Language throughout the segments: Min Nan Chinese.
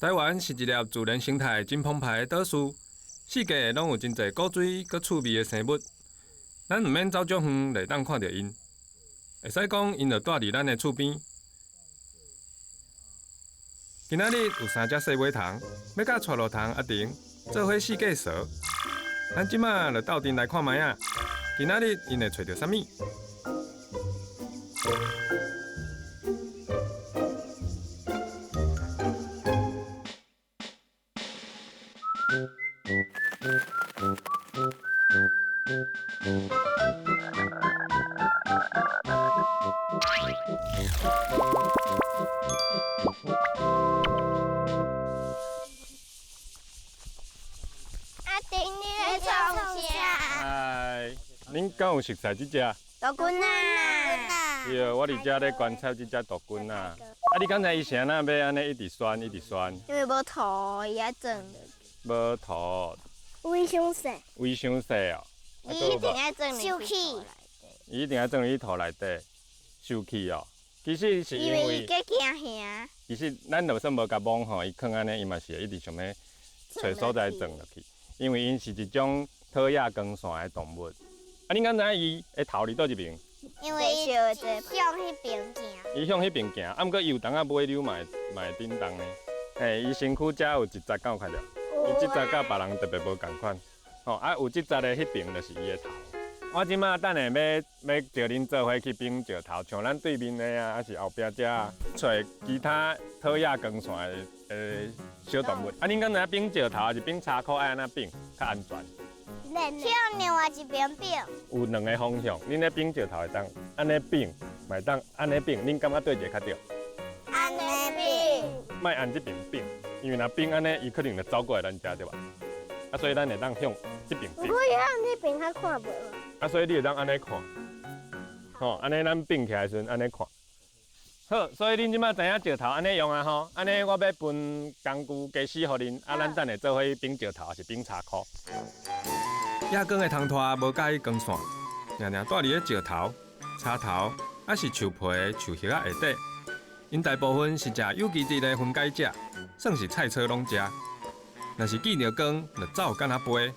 台灣是一粒自然生態真澎湃的島嶼，四界攏有真濟古錐閣趣味的生物。咱毋免走足遠，就會當看著𪜶。會使講，𪜶就蹛佇咱的厝邊。今仔日有三隻細尾蟲，欲佮蔡路蟲阿婷做伙四界踅。咱這馬就鬥陣來看覓仔。今仔日𪜶會揣著啥物？阿婷，你咧創啥？嗨，恁敢有熟似這隻？杜鵑仔。對，我佇遮咧觀察這隻杜鵑仔。啊，你敢知伊是按怎欲按呢一直旋一直旋？因為無塗，伊愛轉。無塗。胃傷細。胃傷細哦。伊一定愛鑽入去。伊一定愛鑽入去塗內底，受氣哦。其實是因為。伊較驚嚇。其實咱就算無共摸吼，伊囥按呢，伊嘛是會一直想欲揣所在鑽落去。因為𪜶是一種討厭光線的動物。啊，恁敢知影伊的頭佇佗一爿？因為伊向彼爿行。伊向彼爿行，啊，毋過伊有當仔尾溜嘛會嘛會振動呢。欸，伊身軀遮有一節，敢有看著？伊這節佮別人特別無仝款。吼，啊，有這節的彼爿就是伊的頭。我這馬等下欲欲招恁做伙去反石頭，像咱對面的啊，抑是後壁遮揣其他討厭光線的的小動物。啊，恁敢知影反石頭抑是反柴箍愛按怎反較安全？向另外一邊反。有兩个方向，恁咧反石頭會當按呢反，嘛會當按呢反，恁感覺佗一个較對？按呢反。莫按這爿反，因為若反按呢，伊可能就走過來咱遮對吧？啊，所以咱會當向這爿反。我向這爿較看無。啊，所以你會當按呢看，吼，按呢咱反起來的時陣按呢看。好，所以恁這馬知影石頭按呢用啊吼，按呢我欲分工具家私予恁，啊，咱等下做伙反石頭，抑是反柴箍。夜光的蟲豸無佮意光線，定定蹛佇咧石頭、柴頭，抑是樹皮、樹葉仔下底。𪜶大部分是食有機質的分解者，算是菜草攏食。若是見著光，就走敢若飛。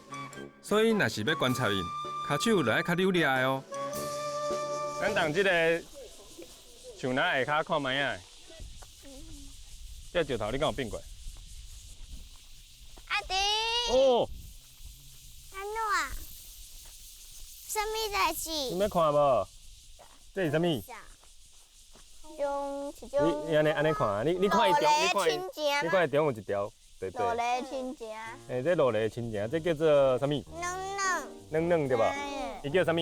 所以若是欲觀察𪜶，跤手就愛較溜掠的哦。咱佇這个樹林下跤看覓仔。這石頭你敢有反過？阿弟。哦。按怎？啥物代誌？你欲看無？這是啥物？種一種。你你按呢按呢看啊？你你看伊中，你看伊，你看伊中有一條白白。露麗親情。欸，這露麗親情，這叫做啥物？軟軟。軟軟對無？伊叫啥物？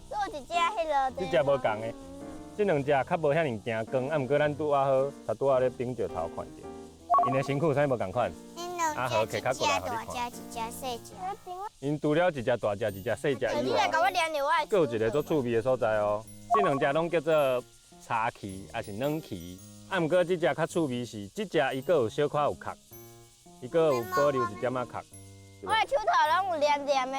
閣有一隻彼个。這隻無仝的，這兩隻較無遐爾驚光，啊，毋過咱拄仔好，頭拄仔咧反石頭看著，𪜶的身軀有啥物無仝款？阿和摕較過來予你看。一隻大隻，一隻細隻。𪜶除了一隻大隻，一隻細隻以外，閣有一个足趣味的所在哦。這兩隻攏叫做柴鴟，抑是軟鴟。啊，毋過這隻較趣味是，這隻伊閣有小可有殼，伊閣有保留一點仔殼。我的手頭攏有黏黏的，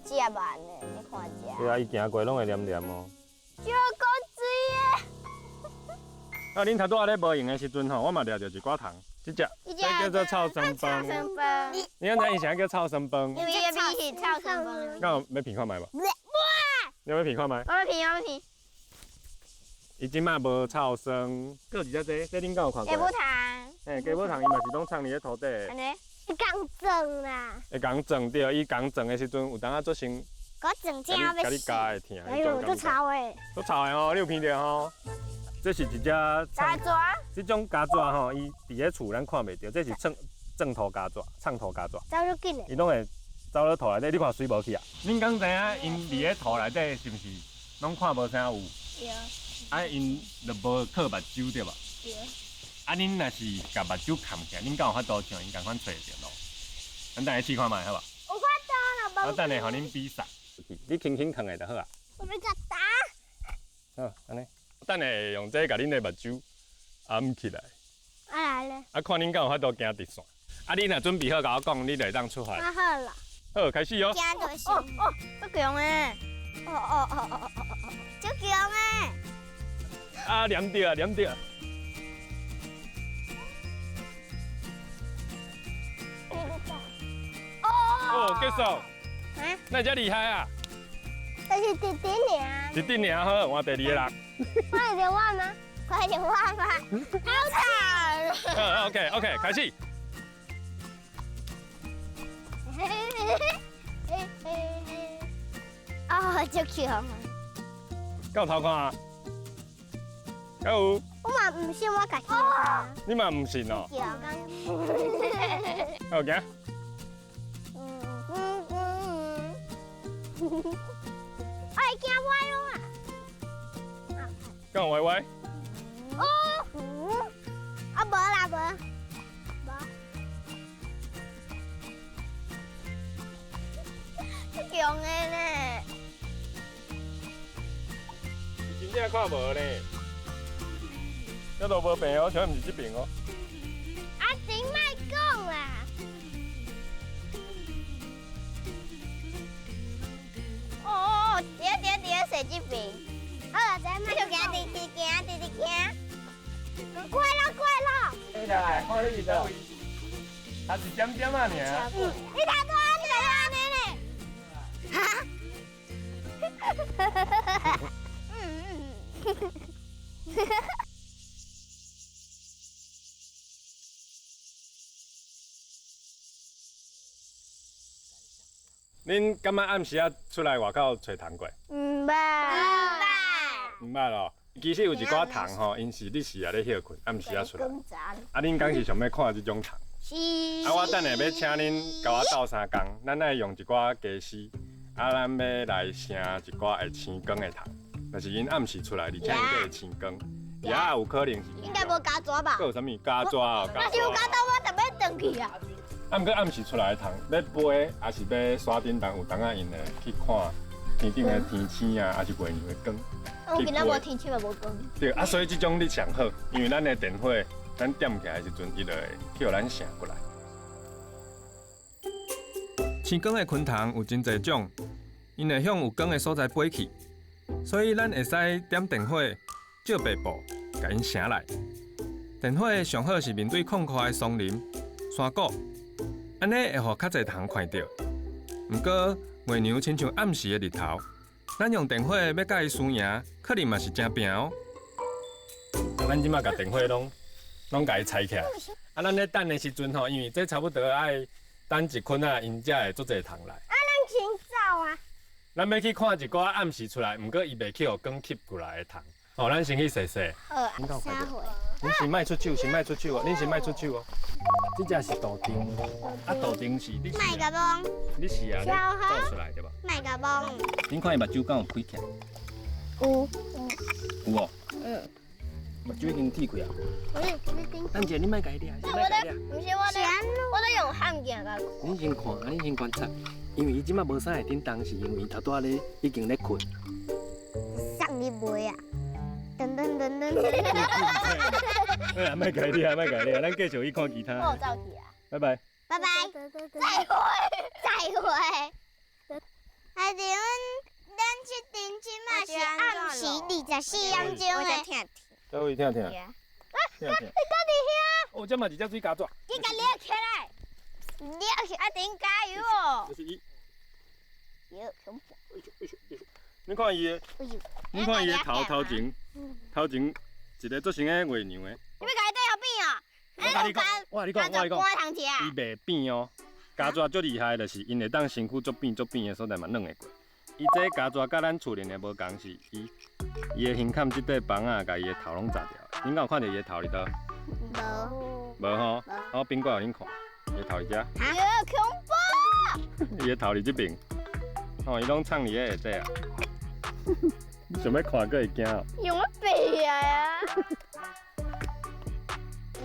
食完的，你看這。對啊，伊行過攏會黏黏哦。超古錐的。啊，恁頭拄仔咧無閒的時陣吼，我嘛掠著一寡蟲。這隻，這叫做臭酸飯。你敢知伊啥叫臭酸飯？因為伊的味是臭酸飯。敢有欲闻看覓無？你欲闻看覓？我欲闻，我欲闻。伊這馬無臭酸，閣有一隻這，這恁敢有看過？雞母蟲。嘿，雞母蟲伊嘛是攏藏佇咧塗底。按呢？會共鑽啦。會共鑽對，伊共鑽的時陣有當仔做成。我鑽正欲共你咬會疼。哎喲，足臭的。足臭的吼，你有闻著吼？這是一隻蛤蚧。這種蛤蚧吼，伊佇咧厝咱看袂著，這是創鑽塗蛤蚧，創塗蛤蚧。走足緊的。伊攏會走咧塗內底，你看水無去啊？恁敢知影𪜶佇咧塗內底是毋是攏看無啥有？對。啊，𪜶就無靠目睭對無？對。啊，恁若是共目睭崁起來，恁敢有法度像𪜶仝款揣著路？咱等下試看覓好無？有法度啦，我等下予恁比賽，你輕輕囥下就好啊。我欲共打。好，按呢。等下用這共恁的目睭掩起來。啊來咧。啊，看恁敢有法度行直線。啊，你若準備好，共我講，你就會當出發。我好啦。好，開始哦。行就是。哦哦，足強的。哦哦哦哦哦哦，足強的。啊，黏著啊，黏著。哦，结束。啊？那遮厉害啊？但是一点尔。一点尔好，换第二个人。快点换吗？快点换吗？好惨。好，OK OK，开始。哦，足强！敢有偷看啊？敢有？我嘛毋信我家己。你嘛毋信哦？好，行。我会惊歪咯啊！敢有歪歪？哦，啊无啦无，无。足强的呢！真正看无呢，这都无病哦，像毋是这边哦。阿珍莫讲啦！哦，对对对，坐这边。好啦，咱继续行，直直行，直直行。过了过了。来，看你伫佗位，他一点点仔尔。你头拄仔你来按呢呢？哈？恁感觉暗时仔出来外口揣虫过？毋捌。毋捌哦。其实有一寡虫吼，𪜶是日时也咧歇睏，暗时仔出来。啊，恁敢是想欲看这种虫？是。啊，我等下欲请恁共我斗相共，咱爱用一寡家私，啊，咱欲来成一寡会生光的虫，就是𪜶暗时出来，而且𪜶阁会生光。也有可能是。应该无加蛇吧？阁有啥物加蛇哦？若是有加蛇，我就欲转去啊。啊，毋过暗时出来的虫，欲飞，抑是欲山顶动，有当仔𪜶会去看天顶的天星啊，抑是月娘的光。我今仔无天星嘛无光。对，啊，所以这种你上好，因为咱的电火，咱点起来的时阵，伊就会去予咱醒过来。生光的昆虫有真济种，𪜶会向有光的所在飞去，所以咱会使点电火，照白布，共𪜶醒来。电火上好是面对旷阔的松林、山谷。按呢会予较济虫看著。毋过月娘亲像暗时的日头，咱用电火欲共伊输赢，可能嘛是真拼哦。咱这马共电火拢共伊拆起来。啊，咱咧等的时阵吼，因为这差不多爱等一分仔，𪜶才会足济虫来。啊，咱先走啊！咱欲去看一寡暗时出来，毋过伊袂去予光吸过来的虫。哦，咱先去踅踅。好啊，啥货？恁先莫出手，先莫出手哦，恁先莫出手哦。这只是杜丁，啊，杜丁是你。莫共摸。你是啊，走出来对吧？莫共摸。恁看伊目睭敢有开起来？有。有哦。嗯。目睭已经铁开啊。等者，你莫共伊掠，我咧，毋是我咧，我咧用蚶镜共。恁先看，啊，恁先观察，因为伊这马无啥会振动，是因为头拄仔咧已经咧睏。送你卖啊！噔噔噔噔噔。哎呀，莫共伊掠，莫共伊掠，咱继续去看其他。我走去啊！拜拜。拜拜。再会，再会。啊，是阮咱这阵这马是暗时24点钟的。这位听听。听听。你搁伫遐？哦，这嘛是只水虼蛇。你共掠起来，掠起阿顶加油哦！这是伊。哟，恐怖！你看伊的，你看伊的头头前，头前一个做成个月娘的。你欲共伊对后变哦？我共你讲，我共你讲，我共你讲，伊袂变哦。虼蛇足厉害，就是𪜶会当身躯足扁足扁的所在嘛，软会过。伊这虼蛇佮咱厝里的无仝，是伊伊的胸坎这块枋仔，共伊的头拢扎掉。恁敢有看著伊的头伫佗？无。无吼，我变过来予恁看，伊的头伫遮。哟，恐怖！伊的头伫这边，吼，伊拢藏伫咧下底啊。你想欲看，阁会惊哦？用我背啊！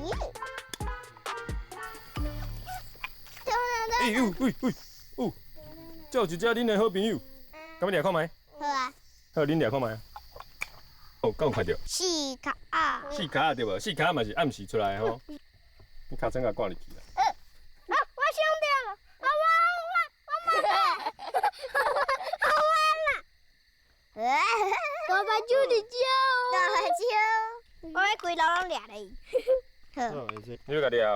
咦？哎呦喂喂哦，这有一只恁的好朋友，敢欲掠看觅？好啊。好，恁掠看觅。哦，敢有看著？四跤仔。四跤仔对无？四跤仔嘛是暗时出来的吼。你尻川共挂入去啦。啊！我伤著了，啊我我我嘛，我啦。大目睭伫遮哦。大目睭。我欲规路拢掠咧。好。你欲共掠？啊，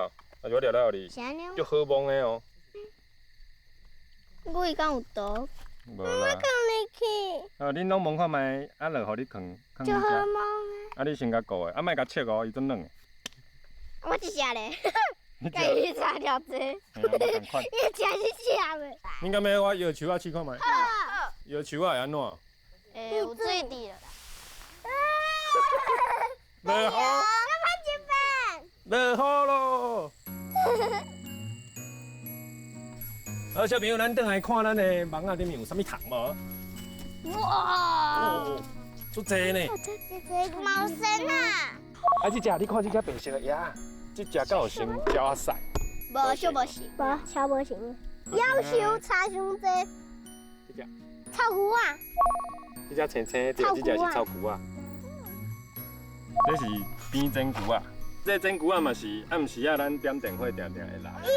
是我掠了予你。足好摸的哦。我伊敢有毒？无啦。囥入去。哦，恁攏摸看覓，啊，落予你囥，囥就好遮。摸。啊，你先共顾的，啊，莫共切哦，伊足软的。我一只咧，你家己食了济。嘿啊，无仝款。你食是食袂？恁敢欲我摇树仔试看觅？摇树仔会按怎？欸，有水滴了啦。落雨，我拍一遍。落雨咯。好，小朋友，咱转来看咱的网仔顶面有啥物虫无？哇！哦，足济呢。这这猫神啊！啊，这只你看这只白色的鸭，这只敢有成鸟仔屎？无，小无是，无，超无成。夭寿差伤济。这只。臭牛仔。这只青青的，对，这只是臭牛仔。这是扁针菇仔，这针菇仔嘛是暗时仔，咱点电火定定会来。伊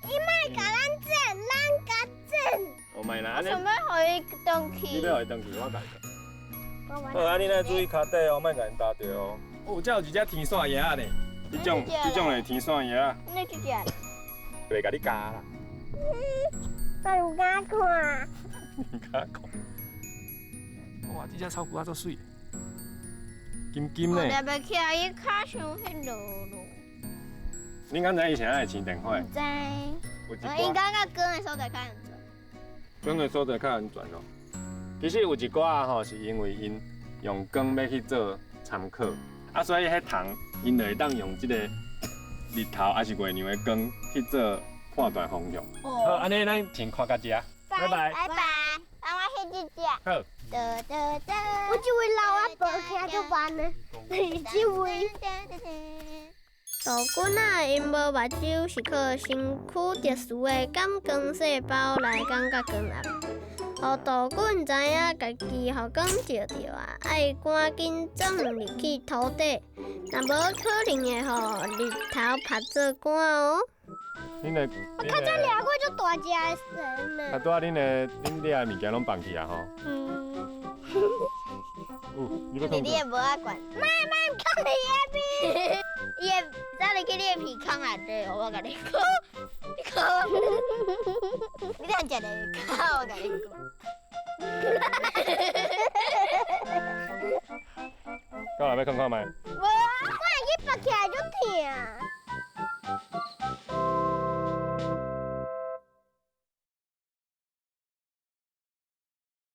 伊莫共咱剪，咱共剪。哦，莫啦，按呢。我想欲予伊转去。你欲予伊转去，我共伊讲。好，啊，你来注意跤底哦，莫共𪜶踏著哦。哦，这有一只天线鸭仔呢，这种这种的天线鸭仔。那这只。袂共你咬啦。我毋敢看。毋敢看。哇，这只草菇仔足媠。金金呢？我掠袂起来，伊跤伤彼落咯。恁敢知伊啥会生电火？毋知。应该较光的所在较安全。光的所在较安全哦。其实有一寡仔吼，是因为𪜶用光欲去做参考，啊，所以彼虫𪜶就会当用这个日头抑是月亮的光去做判断方向。好，按呢咱先看到遮，拜拜。拜拜。帮我翕一只。好。我这位老阿婆徛足慢的，是这位。杜菌仔𪜶无目睭，是靠身躯特殊的感光细胞来感觉光暗。予杜菌知影家己予光照著啊，爱赶紧钻入去土底，若无可能会予日头曝做干哦。恁的，我较早掠过足大只的蛇呢。啊，拄仔恁的恁掠的物件拢放去啊吼。嗯。有，你欲囥你的帽仔管。莫莫囥伫的边，伊会走入去你的鼻孔内底，我共你讲。你讲，你等一下讲，我共你讲。到来欲囥看觅？无啊，我会去拔起来足疼。